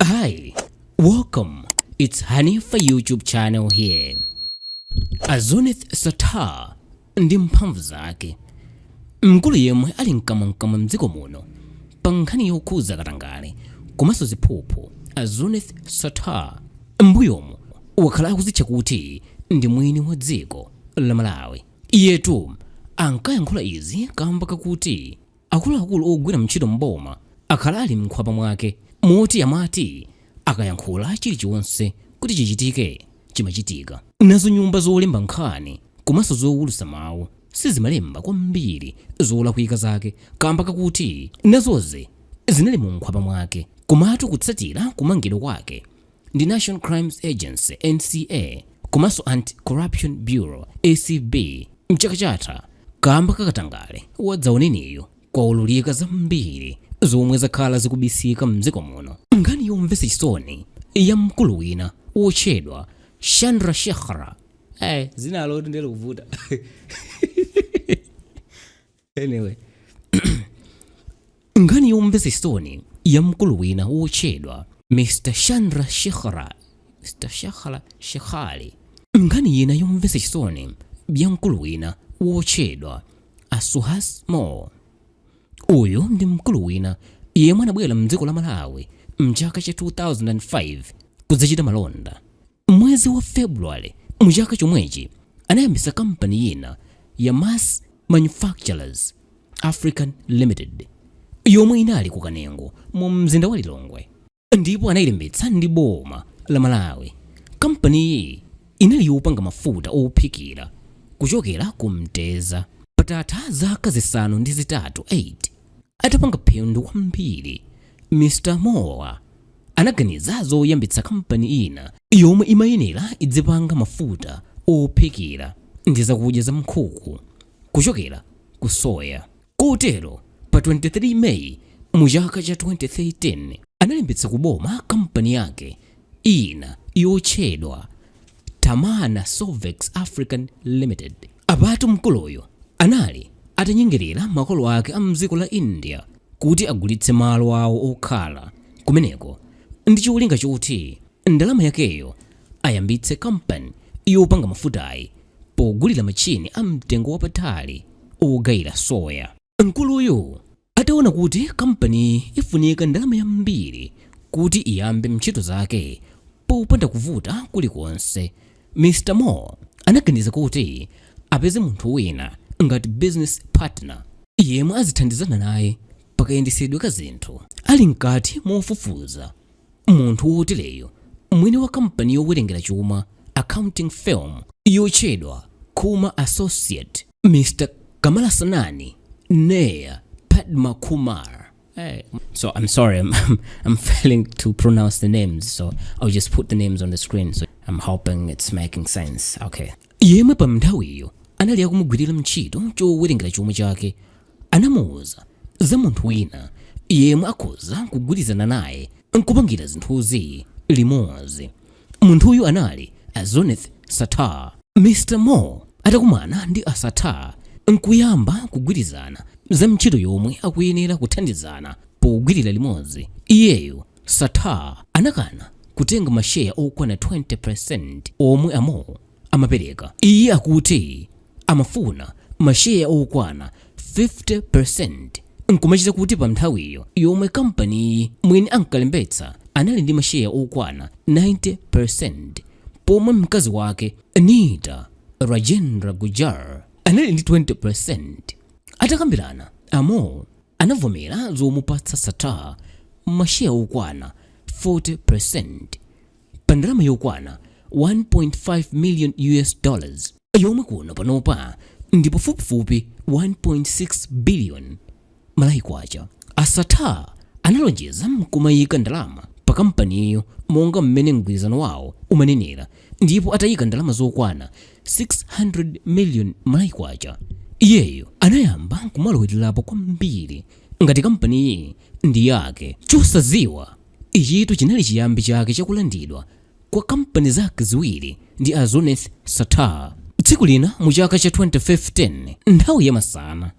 Hi, welcome. It's Hanifa YouTube channel here. A Zuneth Sattar ndi mphamvu zake. Mkulu yemwe ali mkamwamkamwa mdziko muno pa nkhani yokhuza katangale komanso ziphuphu, a Zuneth Sattar m'mbuyomu wakhala akuzitcha kuti ndi mwini wa dziko la Malawi. Iyetu ankayankhula izi kamba kakuti akuluakulu ogwira ntchito m'boma akhala ali mnkhwapa mwake, moti amati akayankhula chilichonse kuti chichitike chimachitika. Nazo nyumba zolemba nkhani komanso zowulutsa mawu sizimalemba kwambiri zolakwika zake kamba kakuti nazozi zinali mu nkhwapa mwake. Komatu kutsatira kumangidwa kwake ndi National Crimes Agency, NCA, komanso Anti-Corruption Bureau, ACB, mchaka chatha kamba kakatangale wadzaoneniyo, kwaululika zambiri zomwe zakhala zikubisika mdziko muno. Nkhani yomvetsa chisoni ya mkulu wina wotchedwa Chandra Shekhar, zina loti ndelo kuvuta. Anyway, nkhani yomvetsa chisoni ya mkulu wina wotchedwa Mr Chandra Shekhar, Mr Shekhar Shekhali. Nkhani ina yomvetsa chisoni ya mkulu wina wotchedwa a Suhas More. Uyu ndi mkulu wina yemwe anabwera mdziko la Malawi mchaka cha 2005 kudzachita malonda. Mwezi wa February muchaka chomwechi anayambisa kampani ina ya Mass Manufacturers African Limited yomwe inali ku Kanengo mu mzinda wa Lilongwe, ndipo anayilembetsa ndi boma la Malawi. Kampaniyi inali yopanga mafuta ophikira kuchokera ku mteza. Patatha zaka 8 8 atapanga phindu kwambiri, Mr Mowa anaganiza zoyambitsa kampani ina yomwe imayenera idzipanga mafuta ophikira ndi zakudya za nkhuku kuchokera ku soya. Kotero pa 23 Meyi mu chaka cha 2013 analembetsa kuboma kampani yake ina yotchedwa Tamana Solvex African Limited. Apatu mkuluyo anali atanyengerera makolo ake a mdziko la India kuti agulitse malo awo okhala kumeneko ndi cholinga choti ndalama yakeyo ayambitse kampani yopanga mafutayi pogulira machini a mtengo wapatali ogayira soya. Mkuluyu ataona kuti kampani ifunika ndalama yambiri kuti iyambe ntchito zake popanda kuvuta kulikonse, Mr Moore anaganiza kuti apeze munthu wina ngati business partner yemwe azithandizana naye pakayendetsedwe ka zinthu. Ali mkati mofufuza munthu wotereyo, mwini wa kampani yowerengera chuma, accounting firm, yotchedwa Kuma Associate, Mr Kamalasanani Nair Padma Kumar. Hey. So I'm sorry, I'm failing to pronounce the names, so I'll just put the names on the screen. So I'm hoping it's making sense. Okay. Yemwe pa nthawiyo anali akumugwirira ntchito chowerengera chuma chake anamuwuza za munthu wina yemwe akhoza kugwirizana naye nkupangira zinthuzi limodzi. Munthuyu anali a Zuneth Sattar. Mr Moore atakumana ndi a Sattar nkuyamba kugwirizana za ntchito yomwe akuyenera kuthandizana pogwirira limodzi, iyeyo Sattar anakana kutenga masheya okwana 20% omwe a Moore amapereka. Iye akuti amafuna masheya okwana 50%, nkumachita kuti pa nthawiyo yomwe kampaniyi mwini ankalembetsa anali ndi masheya okwana 90%, pomwe mkazi wake Nita Rajendra Gujar anali ndi 20%. Atakambirana, a Moore anavomera zomupatsa Sattar masheya okwana 40% pa ndalama yokwana 1.5 million US dollars, yomwe kuno panopa ndi pafupifupi 1.6 billion Malawi kwacha. A Sattar analonjeza kumayika ndalama pa kampaniyo monga mmene mgwirizano wawo umanenera, ndipo atayika ndalama zokwana 600 million Malawi kwacha, iyeyo anayamba kumalowelerapo kwambiri ngati kampaniyi ndi yake. Chosadziwa, ichitu chinali chiyambi chake chakulandidwa kwa kampani zake ziwiri ndi a Zuneth Sattar. Tsiku lina mu chaka cha 2015, nthawi yamasana,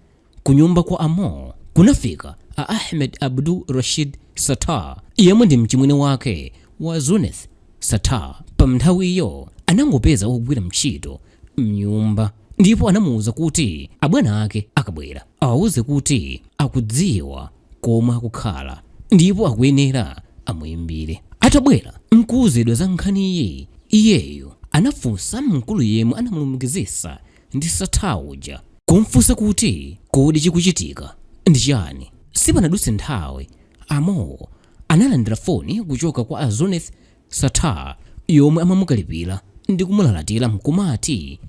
kunyumba kwa a Moore kunafika A Ahmed Abdu Rashid Sattar, yemwe ndi mchimwene wake wa Zuneth Sattar, pa nthawiyo anangopeza wogwira ntchito mnyumba ndipo anamuwuza kuti abwana ake akabwera awauze kuti akudziwa komwe akukhala ndipo akuyenera amuyimbire. Atabwera nkuwuzidwa za nkhaniyi, iyeyo anafunsa mkulu yemwe anamulumikizitsa ndi Sattar uja, kumfunsa kuti kodi chikuchitika ndi chani? Sipanadutse nthawi, a Mo analandira foni kuchoka kwa a Zuneth Sattar yomwe amamukalipira ndi kumulalatira nkumati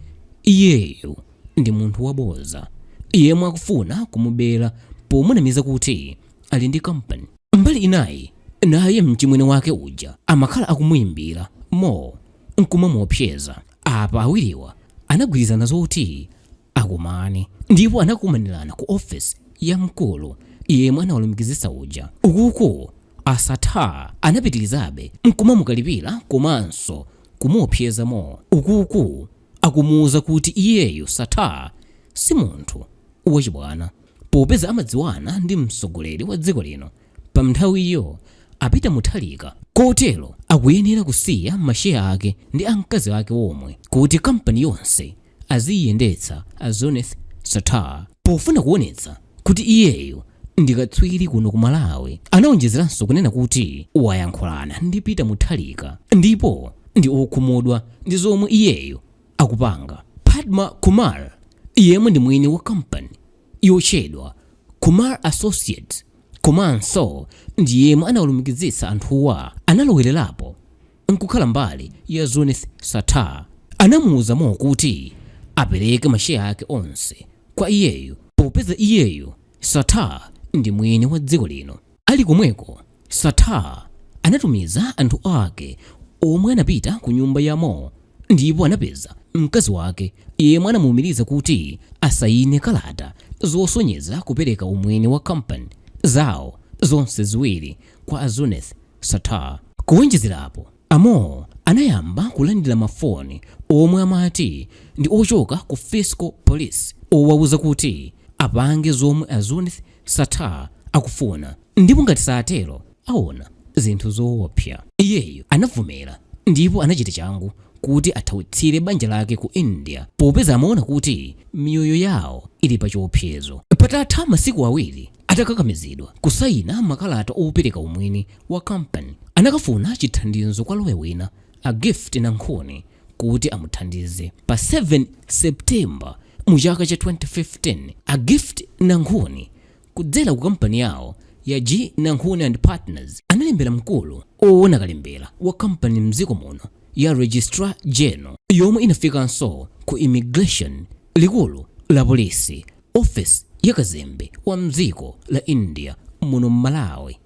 iyeyo ndi munthu waboza yemwe akufuna kumubera pomunamiza kuti ali ndi kampani. Mbali inayi, naye mchimwene wake uja amakhala akumuyimbira Mo nkumamuopseza. Apa awiriwa anagwirizana zoti akumane ndipo anakumanirana ku office ya mkulu yemwe anawalumikizitsa uja. Ukuku a Sattar anapitirizabe nkumamukalipira komanso kumuopseza Mo, ukuku akumuuza kuti iyeyo Sattar si munthu wachibwana popeza amadziwana ndi mtsogoleri wa dziko lino pa nthawiyo, a Peter Mutharika, kotero akuyenera kusiya masheya ake ndi a mkazi ake omwe kuti kampani yonse aziyiyendetsa a Zuneth Sattar. Pofuna kuonetsa kuti iyeyo ndi katswiri kuno ku Malawi, anaonjezeranso kunena kuti wayankhulana ndi Peter Mutharika ndipo ndi okhumudwa ndi zomwe iyeyo akupanga. Padma Kumar, yemwe ndi mwini wa kampani yotchedwa Kumar Associates komanso ndi yemwe anawalumikizitsa anthuwa, analowererapo nkukhala mbali ya Zuneth Sattar. Anamuuza Mo kuti apereke masheya ake onse kwa iyeyo popeza iyeyo Sattar ndi mwini wa dziko lino. Ali komweko, Sattar anatumiza anthu ake omwe anapita ku nyumba ya Mo ndipo anapeza mkazi wake yemwe anamuwumiriza kuti asayine kalata zosonyeza kupereka umwini wa kampani zawo zonse ziwiri kwa a Zuneth Sattar. Kuwonjezerapo, a Mo anayamba kulandira mafoni omwe amati ndi ochoka ku Fiscal Police owauza kuti apange zomwe a Zuneth Sattar akufuna ndipo ngati satero aona zinthu zoopsa. Iyeyo anavomera ndipo anachita changu kuti athawitsire banja lake ku India popeza amaona kuti miyoyo yawo ili pa chiopsezo. Patatha masiku 2 atakakamizidwa kusayina makalata opereka umwini wa kampani, anakafuna chithandizo kwa loya wina, a Gift Nankhuni, kuti amuthandize. Pa 7 September mu chaka cha 2015, a Gift Nankhuni kudzera ku kampani yawo ya G Nankhuni and Partners analembera mkulu owona kalembera wa kampani mdziko muno ya Registrar General, yomwe inafikanso ku Immigration, likulu la polisi, office ya kazembe wa mdziko la India muno m'Malawi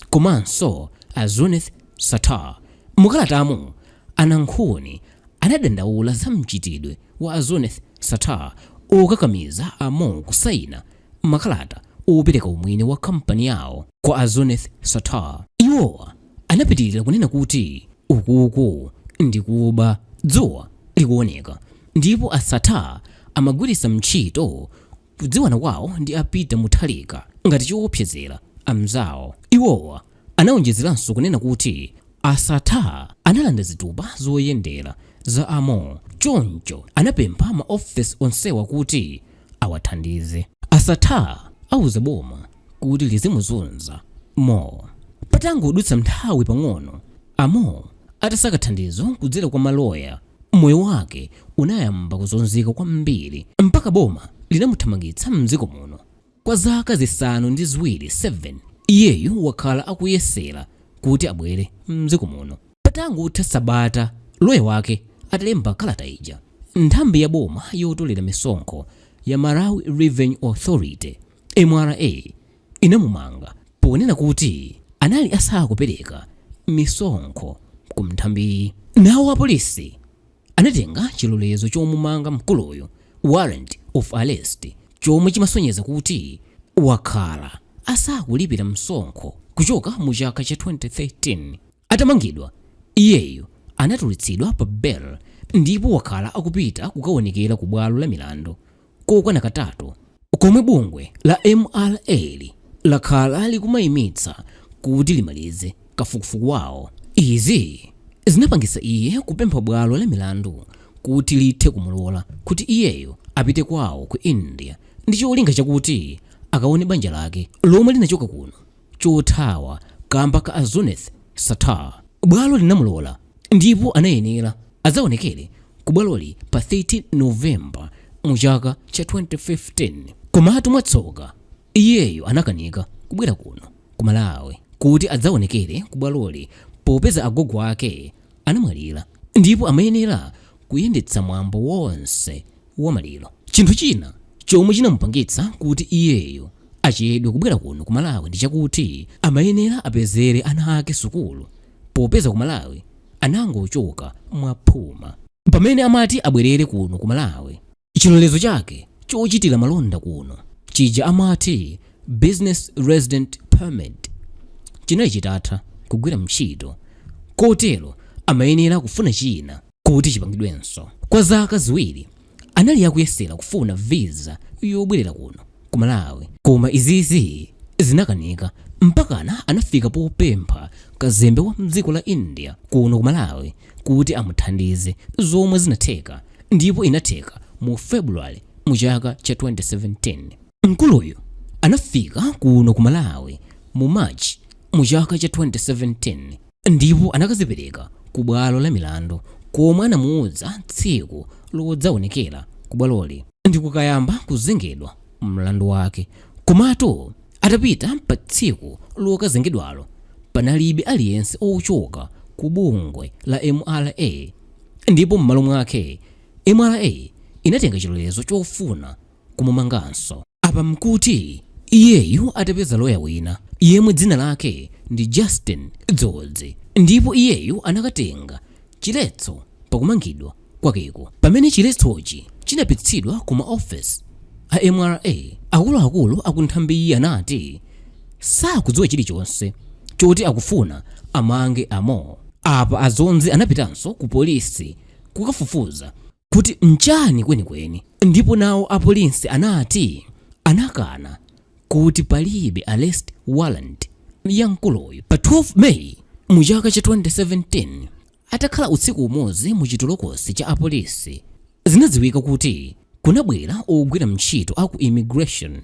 komanso a Zuneth Sattar. Mukalatamo, a Nankhuni anadandaula za mchitidwe wa a Zuneth Sattar okakamiza a Mo kusayina makalata opereka umwini wa kampani yawo kwa a Zuneth Sattar. Iwowa anapitirira kunena kuti ukuku ndi kuba dzuwa likuoneka ndipo a Sattar amagwiritsa ntchito kudziwana kwawo ndi a Peter Mutharika ngati choopsezera amzawo. Iwowa anaonjezeranso kunena kuti a Sattar analanda zitupa zoyendera za a Mo, choncho anapempha maofesi onsewa kuti awathandize. A Sattar auza boma kuti lizimuzunza Mo. Patangodutsa nthawi pang'ono a Mo atasaka thandizo kudzera kwa maloya, moyo wake unayamba kuzunzika kwambiri mpaka boma linamuthamangitsa mdziko muno. Kwa zaka 7, 7, iyeyu wakhala akuyesera kuti abwere mdziko muno. Patangotha sabata loya wake atalemba kalata ija, nthambi ya boma yotolera misonkho ya Malawi Revenue Authority, MRA, inamumanga ponena kuti anali asakupereka misonkho ku nthambiyi. Nawo apolisi anatenga chilolezo chomumanga mkuluyu, warrant of arrest, chomwe chimasonyeza kuti wakhala asakulipira msonkho kuchoka mu chaka cha 2013. Atamangidwa, iyeyu anatulutsidwa pa bail ndipo wakhala akupita kukaonekera ku bwalo la milandu kokwana katatu, komwe bungwe la MRA Lakhala likumayimitsa kuti limalize kafukufuku wawo. Izi zinapangitsa iye kupempha bwalo la milandu kuti lithe kumulola kuti iyeyo apite kwawo ku India ndi cholinga chakuti akaone banja lake lomwe linachoka kuno chothawa kamba ka a Zuneth Sattar. Bwalo linamulola ndipo anayenera adzaonekere ku bwaloli pa 13 November mu chaka cha 2015. Komatu mwatsoka iyeyo anakanika kubwera kuno ku Malawi kuti adzaonekere ku bwaloli popeza agogo ake anamwalira ndipo amayenera kuyendetsa mwambo wonse wa maliro. Chinthu china chomwe chinamupangitsa kuti iyeyo achedwe kubwera kuno ku Malawi ndi chakuti amayenera apezere ana ake sukulu popeza ku Malawi anangochoka mwaphuma. Pamene amati abwerere kuno ku Malawi, chilolezo chake chochitira malonda kuno chija amati Business Resident Permit chinali chitatha kugwira ntchito kotero amayenera kufuna china kuti chipangidwenso. Kwa zaka 2 anali akuyesera kufuna visa yobwerera kuno ku Malawi koma izizi zinakanika mpakana anafika popempha kazembe wa mdziko la India kuno ku Malawi kuti amuthandize, zomwe zinatheka ndipo inatheka mu February mu chaka cha 2017. Mkuluyu anafika kuno ku Malawi mu March mu chaka cha 2017 ndipo anakazipereka ku bwalo la milandu komwe anamuuza tsiku lodzaonekera ku bwaloli ndikukayamba kuzengedwa mlandu wake. Komatu atapita pa tsiku lokazengedwalo panalibe aliyense ochoka ku bungwe la mra ndipo m'malo mwake mra inatenga chilolezo chofuna kumumanganso. Apa mkuti iyeyu atapeza loya wina yemwe dzina lake ndi Justin Dzodzi ndipo iyeyu anakatenga chiletso pakumangidwa kwakeko. Pamene chiletsochi chinapititsidwa ku ma office a mra, akuluakulu akunthambiyi anati sakudziwa chilichonse choti akufuna amange a Mo. Apa a Dzonzi anapitanso ku polisi kukafufuza kuti nchani kwenikweni ndipo nawo apolisi anati anakana kuti palibe arrest warrant ya mkuluyu. Pa 12 May mu chaka cha 2017, atakhala usiku umodzi mu chitolokosi cha apolisi, zinadziwika kuti kunabwera ogwira ntchito aku immigration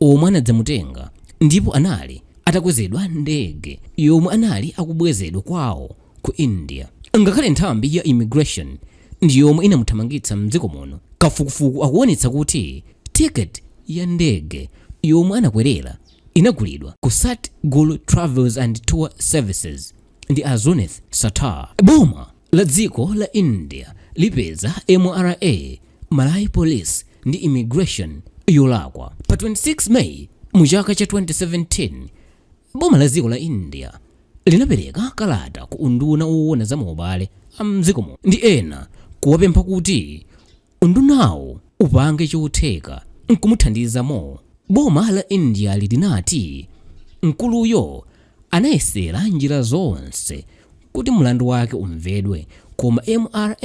omwe anadzamutenga ndipo anali atakwezedwa ndege yomwe anali akubwezedwa kwawo ku India. Ngakhale nthambi ya immigration ndi yomwe inamuthamangitsa mdziko muno, kafukufuku akuonetsa kuti ticket ya ndege yomwe anakwerera inagulidwa ku Satguru Travels and Tour Services ndi a Zuneth Sattar. Boma la dziko la India lipeza mra, Malawi Police ndi Immigration yolakwa. Pa 26 May mu chaka cha 2017, boma la dziko la India linapereka kalata ku unduna woona za maubale a mdziko muno ndi ena kuwapempha kuti undunawo upange chotheka nkumuthandiza Mo. Boma la India linati mkuluyo anayesera njira zonse kuti mlandu wake umvedwe koma mra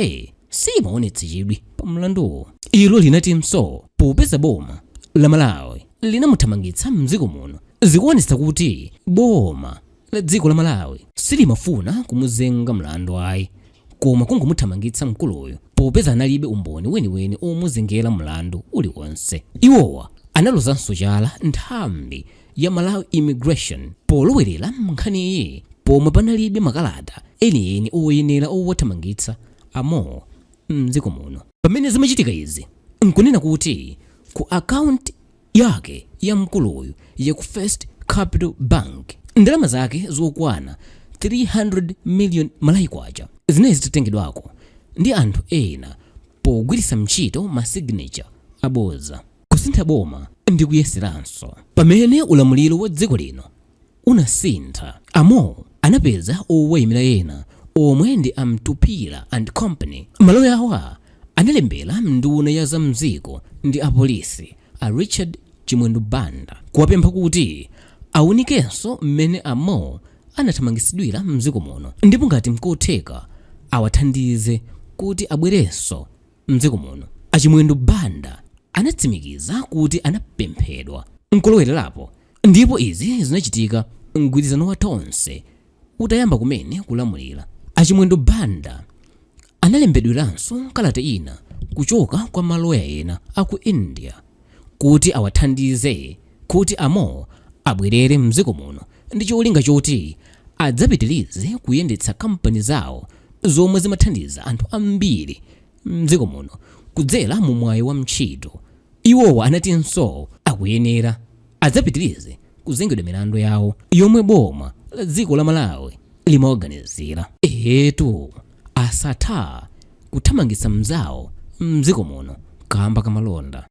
simaonetsa chidwi pa mlanduwo. Ilo linatinso popeza boma la Malawi linamuthamangitsa mdziko muno, zikuonetsa kuti boma la dziko la Malawi silimafuna kumuzenga mlandu ayi koma kungomuthamangitsa mkuluyo popeza analibe umboni weniweni omuzengera mlandu uliwonse. Iwowa analozanso chala nthambi ya Malawi Immigration polowerera nkhaniyi pomwe panalibe makalata enieni oyenera owathamangitsa a Mo mdziko muno. Pamene zimachitika izi nkunena kuti ku account yake ya mkuluyu ya ku First Capital Bank ndalama zake zokwana 300 million Malawi kwacha zinali zitatengedwako ndi anthu ena pogwiritsa ntchito ma signature aboza. Kusintha boma ndi kuyeseranso. Pamene ulamuliro wa dziko lino unasintha, a Mo anapeza owayimira ena omwe ndi a Mtupira and Company. Maloya awa analembera nduna ya za mdziko ndi apolisi a Richard Chimwendo Banda kuwapempha kuti awunikenso mmene a Mo anathamangitsidwira mdziko muno ndipo ngati nkotheka awathandize kuti abwerenso mdziko muno. A Chimwendo Banda anatsimikiza kuti anapemphedwa nkulowererapo. Ndipo izi zinachitika mgwirizano wa Tonse utayamba kumene kulamulira. A Chimwendo Banda analembedweranso kalata ina kuchoka kwa maloya ena aku India kuti awathandize kuti a Mo abwerere mdziko muno ndi cholinga choti adzapitirize kuyendetsa kampani zawo zomwe zimathandiza anthu ambiri mdziko muno kudzera mu mwayi wa ntchito. Iwowa anatinso akuyenera adzapitirize kuzengedwa milandu yawo yomwe boma la dziko la Malawi limawaganizira. Eetu asatha kuthamangitsa mnzawo mdziko muno kamba ka malonda.